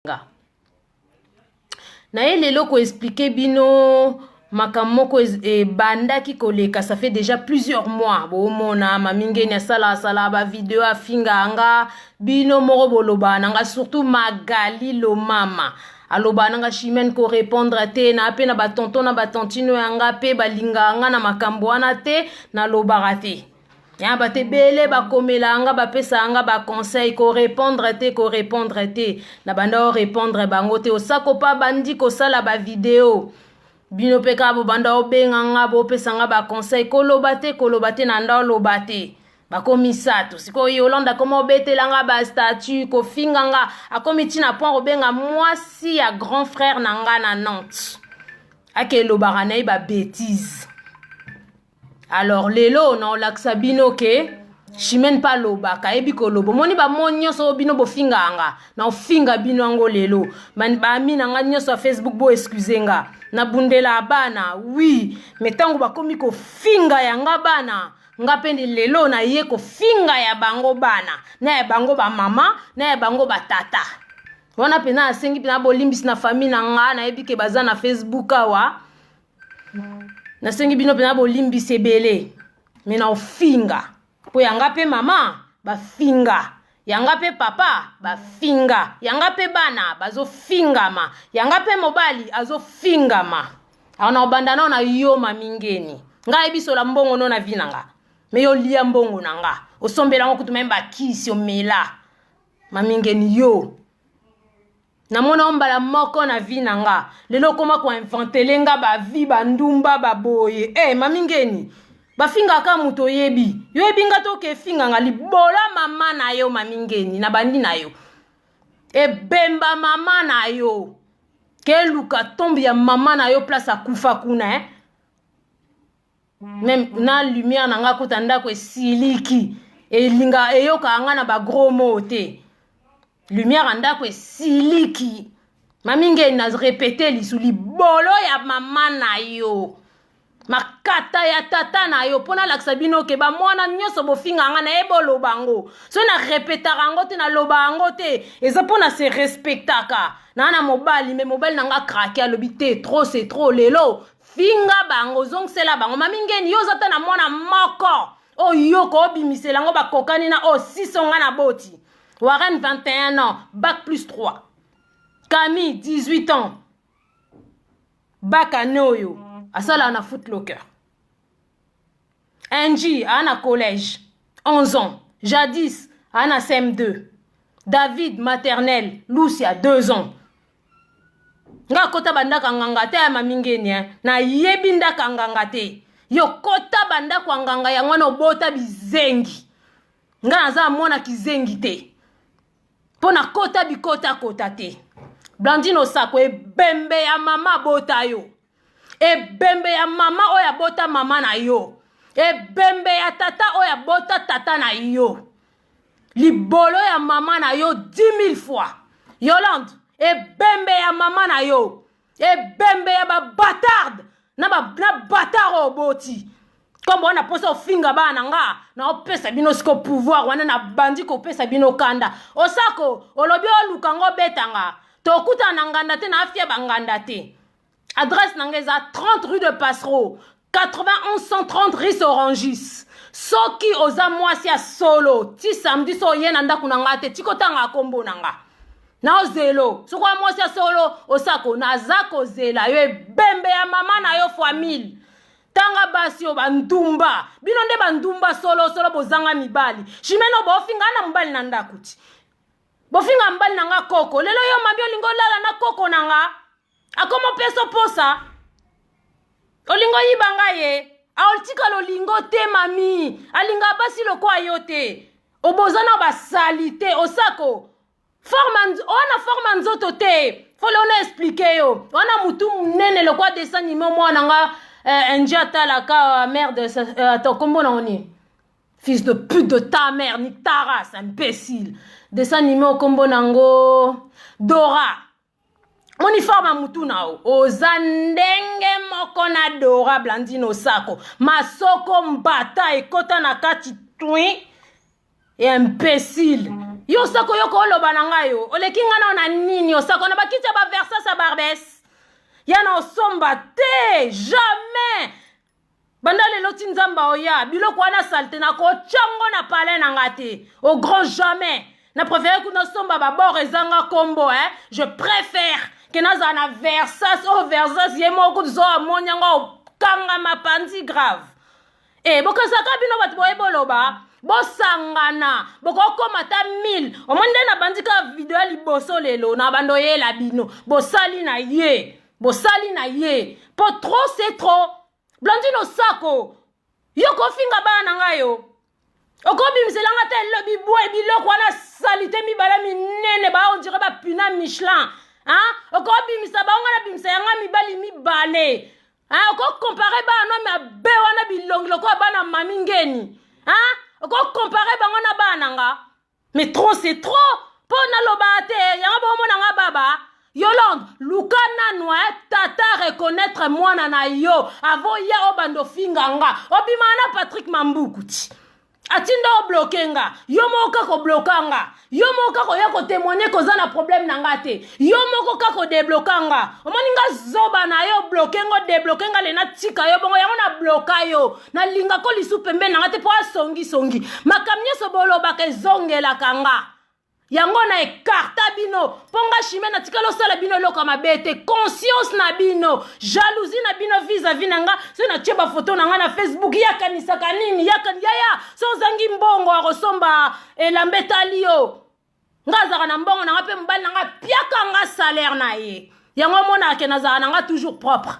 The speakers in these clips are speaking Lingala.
Nga naye lelo ko expliquer bino makambo moko ebandaki koleka, ça fait déjà plusieurs mois. Bomona Mami Ngeni asala asala ba vidéo, afinga nga. Bino moko boloba na nga, surtout Magali Lomama aloba na nga: "Chimene, korépondre te." Na mpe na batonton na batantine ya nga mpe balingaka nga na makambo wana te, nalobaka te. Ya bato ebele bakomela nga, bapesa nga baconseil: korépondre te, korépondre te. Na banda orépondre bango te. Osako mpa bandi kosala bavidéo, bino mpe kaka bobanda obenga nga, bopesa nga baconseil: koloba te, koloba te. Na nda oloba te, bakomi sato. Sikoyo Yolande akoma obetela nga bastatut, kofinga nga. Akomi ntina point kobenga mwasi ya grand frère na nga na Nantes, ake elobaka na ye babêtises. Alors lelo naolakisa bino ke Chimene mpe alobaka, ayebi koloba. Omoni bamo nyonso oyo bino bofingaka nga, naofinga bino yango lelo. Bami na nga nyonso ya Facebook, bo excuse nga, nabundela bana, oui, mais ntango bakomi kofinga yanga bana, nga mpe lelo naye kofinga ya bango bana, na ya bango bamama, na ya bango batata. Wana mpena asengi mpena bolimbisi na famille na nga. Nayebi ke baza na Facebook awa. Nasengi bino mpena bolimbisi ebele, mais na ofinga mpo yanga mpe mama bafinga yanga, mpe papa bafinga yanga, mpe bana bazofingama yanga, mpe mobali azofingama. Awa na obanda nao na yo, Mami Ngeni. Ngai ayebisola mbongo no na vie na nga, mais yo lia mbongo na nga, osombela yango kutu, même bakisi omela. Mami Ngeni, yo namona yo mbala moko na vie na nga. Lelo okoma koinventele nga bavie bandumba baboye. E Mami Ngeni, bafingaka moto oyebi, yo oyebi nga toke efinganga libola mama na yo. Mami Ngeni, na bandi na yo, ebemba mama na yo, keluka tombe ya mama na yo, place akufa kuna, eh? Même na lumière na nga kuta ndako esiliki, elinga eyokaka nga na bagros mots te. Lumière ya ndako esiliki. Mami Ngeni, na répéter lisu: libolo ya mama na yo, makata ya tata na yo. Mpo nalakisa bino ke bamwana nyonso bofinga nga, nayeba oloba yango. Soki narepetaka yango te, naloba yango te, eza mpo na se respectaka. Naa na mobali, mais mobali na nga craquer, alobi te, trop c'est trop. Lelo finga bango, ozongisela bango. Mami Ngeni, yo oza ta na mwana moko oyo koobimisela yango, bakokani na oyo siso nga na boti. Warren, 21 ans, bac plus 3. Camille, 18 ans, bac ane oyo asalaka na Footlocker. Angie aa na collège, 11 ans. Jadis aa na CM2. David, maternelle. Lucia, 2 ans. Nga kota bandako ya nganga te ya Mami Ngeni, eh. Nayebi ndako ya nganga te. Yo kota bandako ya nganga, yango wana obota bizengi. Nga naza mwana kizengi te, mpo na kota bikotakota te. Blandine Osako, ebembe ya mama abota yo, ebembe ya mama oyo abota mama na yo, ebembe ya tata oyo abota tata na yo, libolo ya mama na yo 10 000 fois. Yolande, ebembe ya mama na yo, ebembe ya babâtarde na bâtard oyo oboti. Kombo wana mposa ofinga bana na nga, naopesa bino siko pouvoir wana, nabandi kopesa bino kanda. Osako, olobi oluka ngo, obetanga, tokutana na nganda te, na afia banganda te. Adresse na nga eza 30 rue de Passereau, 91 130 Ris-Orangis. Soki oza mwasi ya solo, ti samedi so oye na ndako na nga te, tika otanga kombo na nga naozelo. Soki oya mwasi ya solo, Osako, naza kozela yo. Ebembe ya mama na yo fois 1000. Tanga basi oyo bandumba, bino nde bandumba solosolo, bozanga mibali. Chimene, bofinga na mobali na ndako ti bofinga mobali na nga koko. Lelo yo mabi olingi olala na koko na nga, akoma opeso posa, olingi oyiba nga ye, aotikala olingo te. Mami alinga basi lokwa yo te, oboza na basali te. Osako, forme wana, forme nzoto te, fole ona expliquer yo wana mutu monene lokwa dessin animé. Mwana nga nji atalaka merde, to kombo na oni, fils de pute de ta mère ni ta race, imbécile. Dessin animé okombo nango Dora. Moni forme ya mutu na yo, oza ndenge moko na Dora. Blandine Osako, masoko mbata ekota na kati, twin imbécile. Yo osako yo kooloba na ngai yo oleki ngai nao na nini? Osako na bakiti ya baversas ya barbes ya na osomba te jamais. Banda lelo ti nzambe oya biloko wana salte nakotya ngo na palais na nga te, au grand jamais. Na préféré kuna somba babord ezanga kombo, eh? Je préfère ke nazala na Versas oyo. Versas ye moko kutu so amoni yango okanga mapanzi grave. E bokazaka bino bato boye boloba bosangana, bokokoma ata 1000. Omoni nde nabandi kaka video ya liboso lelo na bando oyela bino, bosali na ye, bosali na ye, mpo trop c'est trop. Blandine Osako, yo kofinga bana na ngai, yo okobimisela nga te elobi bwe biloko wana salite mibale minene ba on dirait bapina Michelin, hein? Okobimisa bango, nga nabimisa yanga mibali mibale, hein? Okocomparer bana no mabe wana, bilongi lokola bana mami ngeni, hein? Okocomparer bango na bana na nga? Mais trop c'est trop. Mpo naloba te yango, bomona nga baba Yolande, luka nanu eh, tata reconnaître mwana na yo avo ya obanda ofinga nga. Obimaka na Patrik Mambuku ti atinda obloquer nga. Yo moko kaka obloquer nga, yo moko kaka oya kotémoigner koza na problème na nga te, yo moko kaka odébloquer nga. Omoni nga zoba na yo, obloquer nga, odébloquer nga, le natika yo bongo. Yango nabloquer yo, nalingako lisu pembeni na nga te, mpo asongisongi makambo nyonso bolobaka ezongelaka nga. Yango na écarter bino, mpo nga Chimene natikali osala bino eloko ya mabe te. Conscience na bino, jalousie na bino vis-à-vis na nga, soki natie bafoto na nga na Facebook, yakanisaka nini? Yaya, so ozangi mbongo ya kosomba elamba, etali yo. Nga azalaka na mbongo na nga, mpe mobali na nga piaka nga salaire na ye. Yango omonaka ke nazalaka na nga toujours propre.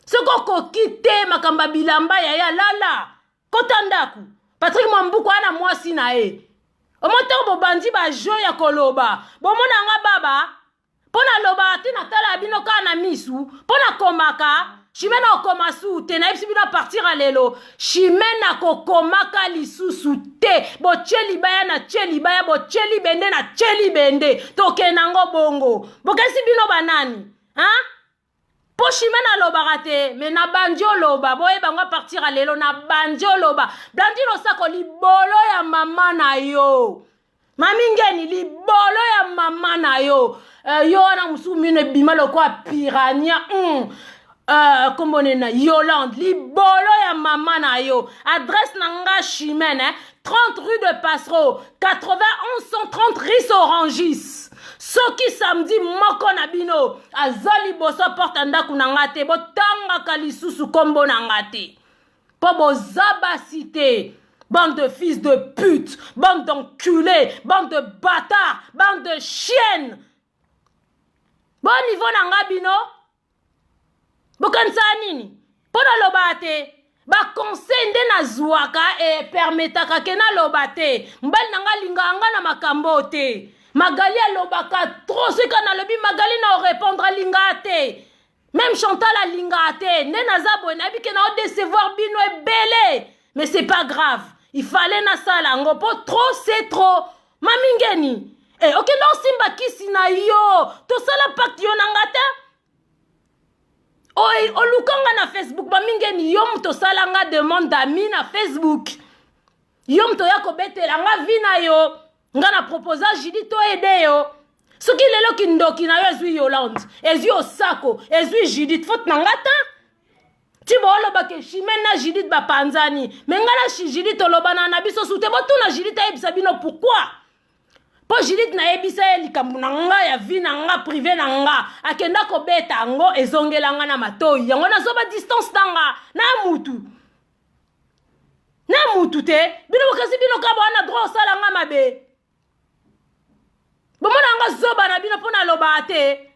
Soki okoki te makambo ya bilamba, yaya, lala, kota ndako. Patrik Mwambuku wana mwasi na ye, omo ntango bobandi bajeu ya koloba, bomona nga baba, mpo nalobaka te, natala bino kaka na misu, mpo nakomaka Chimene okoma su te. Nayebisi bino, à partir ya lelo Chimene akokomaka lisusu te. Botie libaya na tie libaya, botie libende na tie libende, tokende yango bongo. Bokesi bino banani, hein? Mpo Chimene alobaka te, me nabandi oloba, boyeba yango, à partir ya lelo nabandi oloba. Blandine Osako, libolo ya mama na yo. Mami Ngeni, libolo ya mama na yo. Yo wana mosusu mino ebima lokola piranha. Kombo nena Yolande, libolo ya mama na yo. Adresse na nga Chimene, eh? 30 rue de Passereau, 91 130 Ris Orangis. Soki samedi moko na bino aza liboso porte ndako na nga te, botangaka lisusu kombo na nga te, mpo boza basi te. Bande de fils de pute, bande d'enculés, bande de bâtards, bande de chiennes. Bon niveau na nga bino bokanisa nini? Mpo naloba te, baconseil nde nazwaka epermettaka ke naloba te. Mobali na nga alingaka nga na makambo te. Magali alobaka trop, soki nalobi Magali na orépondre, alingaka te. Même Chantal alingaka te. Nde naza boye, nayebi ke na odécevoir bino ebele, mais c'est pas grave, il fallait nasala yango, mpo trop c'est trop. Mami Ngeni, eh, okende osimba kisi na yo, tosala pacte yo na nga te. Oluka nga na Facebook. Bamingeni, yo moto osala nga demande d'ami na Facebook, yo moto oya kobetela nga vie na yo. Nga na proposa Judi toaider yo. Soki lelo kindoki na yo ezwi Yolande, ezwi Osako, ezwi Judith, faute na nga ta. Ti boolobaka Chimene na Judith bapanzani, me nga na Judith tolobana na biso su te. Botuna Judith, ayebisa bino pourquoi. Mpo Judith nayebisa ye likambo na nga ya vie na nga privé na nga, akenda kobeta yango, ezongela nga na matoi. Yango nazwa distance na nga na mutu na mutu te. Bino bokasi, bino ka bwana droit osala nga mabe, bomona nga zoba na bino mpo nalobaka te.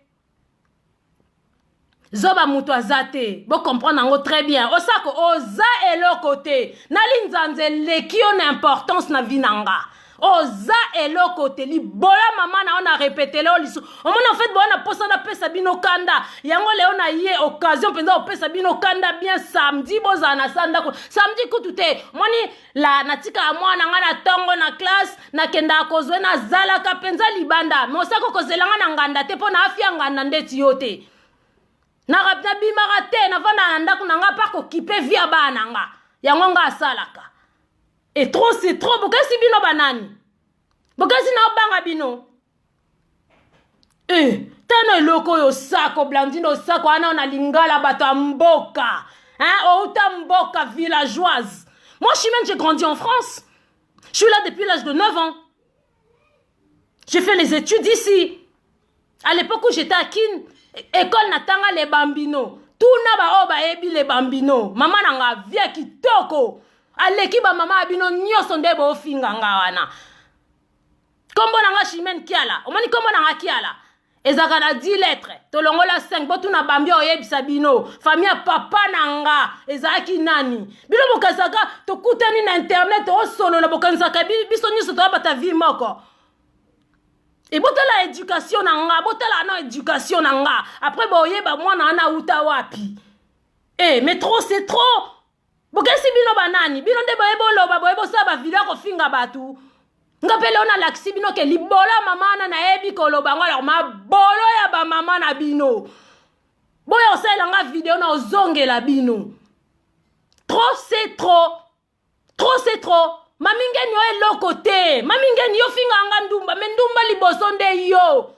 Zoba moto aza te, bocomprendre yango très bien. Osako oza eloko te, nali nzanza eleki yo na importance na vie na nga. Oza eloko te, libola mama na yo. Na répéter leo lisu, omoni, en fait boya na posa napesa bino kanda. Yango leo na ye occasion mpenza opesa bino kanda bien. Samedi bozala na sa ndako, samedi kutu te. Omoni la natikaka mwana nga na ntongo na classe, nakendaka kozwa, nazalaka mpenza libanda. Me osaka kozela nga na nganda te, mpo na afia nganda ndeti yo te. Nabimaka te, navandaka na ndako na nga mpa kokipe vie ya bana na nga. Yango nga asalaka. Et trop c'est trop. Bokesi bino banani? Bokasi na obanga bino. Eh, tana eloko oyo osako Blandine osako wana na lingala bato ya mboka. Hein, outa mboka villageoise. Moi, Chimène, j'ai grandi en France. Je suis là depuis l'âge de 9 ans. J'ai fait les études ici. À l'époque où j'étais à Kin, école natanga les bambino. Tuna ba oyo bayebi les bambino. Mama na nga vie kitoko. Aleki ba mama ya bino nyonso nde bofinga nga wana. Kombo na nga Chimène Kiala. Omoni kombo na nga Kiala. Ezalaka na 10 lettres. Tolongola 5. Botuna bambi oyebisa bino. Famille ya papa na nga ezalaki nani? Bino bokanisaka tokutani na internet osolola bokanisaka biso nyonso toyabata vie moko. E botala éducation na nga, botala na éducation na nga. Après boyeba mwana wana auta wapi. Eh, mais trop c'est trop. Bokesi bino banani? Bino nde boye boloba, boye bosala ba video kofinga bato. Nga mpe leo nalakisi bino ke libola mama wana nayebi koloba ngo, alors mabolo ya bamama na bino. Boya osalela nga video na ozongela bino. Trop c'est trop. Trop c'est trop. Mami Ngeni yo eloko te. Mami Ngeni yo finga nga ndumba, me ndumba liboso nde yo.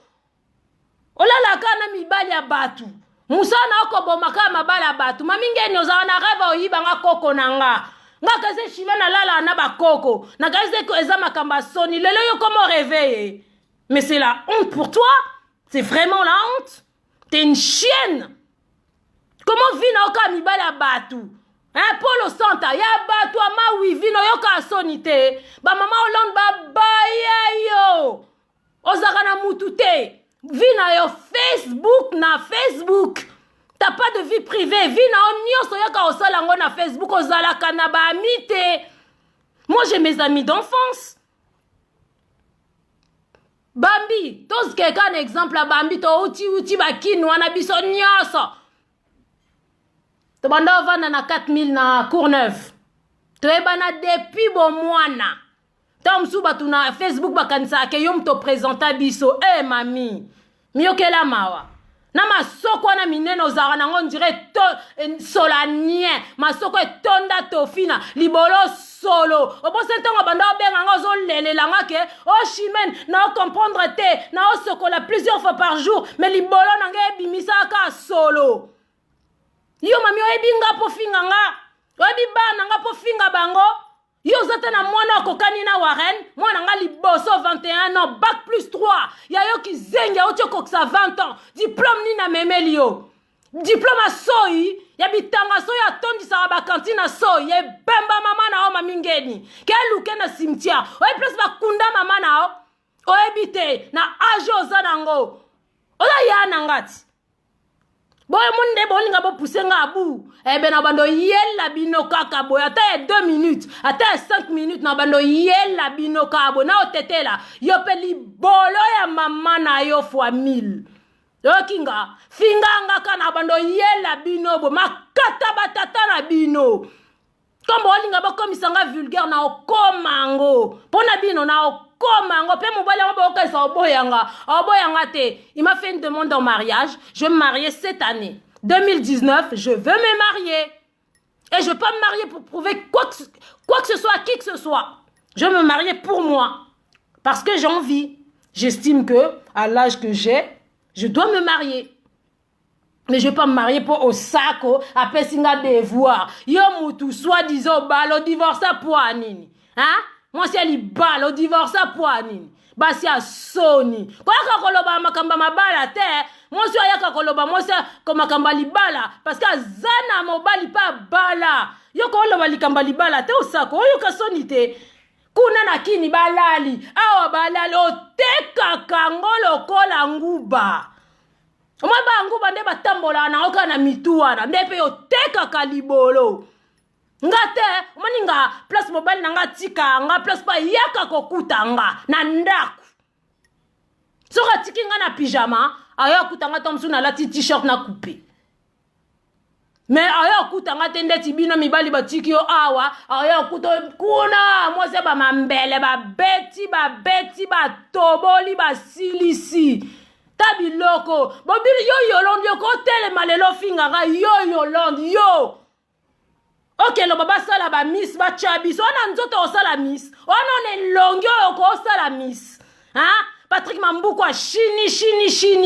Olalaka na mibali ya bato. Musala na okoboma kaka mabala ya bato. Mami Ngeni ozala na rêve oyiba nga koko na nga. Nga kasi Chimène alala na bakoko. Na kasi eza makambo ya soni. Lelo yo komo réveiller. Mais c'est la honte pour toi. C'est vraiment la honte. T'es une chienne. Comment vie na oka mibali ya bato? Hein, Polo Santa, ya bato ya mawi vino yoka soni te. Ba mama Hollande ba baya yo. Ozaka na mutu te. Vie na yo Facebook na Facebook. T'as pas de vie privée. Vie na yo nyonso yoka osala ngo na Facebook ozalaka na ba amis te. Moi j'ai mes amis d'enfance. Bambi, tozikeka na exemple ya Bambi, touti uti bakini wana biso nyonso. Tobanda ovanda na 4000 na Courneuve. Toyebana depuis bomwana. Ntango mosusu bato na Facebook bakanisaka ke yo moto opresenta biso. Eh mami, miyokela mawa. Na masoko wana minene ozalaka nango ndire to solanien, masoko etonda tofina, libolo solo. Obosi ntango banda obenga nga ozolelela nga ke o oh, Chimène, na comprendre te, na osokola plusieurs fois par jour, mais libolo na nga ebimisaka solo. Yo mami oyebi nga po finga nga, oyebi bana nga po finga bango. Yo oza te na mwana akokani na Warren, mwana nga liboso 21 ans, bac plus 3, ya yo kizengi auti okokisa 20 ans, diplôme nini amemeli yo? Diplôme ya soyi, ya bitanga soyi atondisaka ba cantine ya soyi, ebemba mama na yo mami Ngeni, ke luke na cimetière, oyebi place bakunda mama na yo? Oyebi te na age oza nango, oza ya na ngati. Boye moni nde bolinga bopuse nga abu ebe na bando yela bino kaka boye ata ya 2 minutes ata ya 5 minutes na bando yela bino kaka boye na otetela yo mpe libolo ya mama na yo fois 1000 oyoki nga finga nga kaka na bando yela bino boye makata batata na bino kombo olinga bokomisa nga vulgaire na okoma yango mpo na bino na okoma yango mpe mobali yango bokokanisa oboyanga oboyanga te. Il m'a fait une demande en mariage, je vais me marier cette année 2019, je veux me marier et je veux pas me marier pour prouver quoi que ce soit à qui que ce soit. Je veux me marier pour moi parce que j'ai envie, j'estime que à l'âge que j'ai, je dois me marier. Mais je vais pas me marier pour Osako, apesi nga devoir. Yo mutu soi-disant balo divorce pour nini? Hein? Moi c'est libalo divorce pour nini? Basi ya soni. Koyaka koloba makambo mabala te. Mwasi ayaka koloba mwasi ko makambo libala parce que azana mobali pa bala. Yo koloba likambo libala te Osako, oyoka soni te. Kuna na kini balali, awa balali otekaka ngo lokola nguba. Omoi banguba nde batambolaka nango kaka na mitu wana nde mpe otekaka libolo. Nga te, omoni nga place mobali na nga atika nga place pa yaka kokuta nga na ndako. Soki atiki nga na pyjama, aya akuta nga ntango mosusu nalati t-shirt na coupe. Mais aya akuta nga te ndeti bino mibali batiki yo awa, aya akuta kuna mwasi ya bamambele babeti babeti batoboli basilisi. Ta biloko bobili yo Yolande yo kotelema lelo fingaka yo Yolande yo. Okeloba basala bamiss, batya biso wana nzoto, osala miss wana, ona elongi oyo kosala miss, hein? Patrick Mambuku ashini shini shini.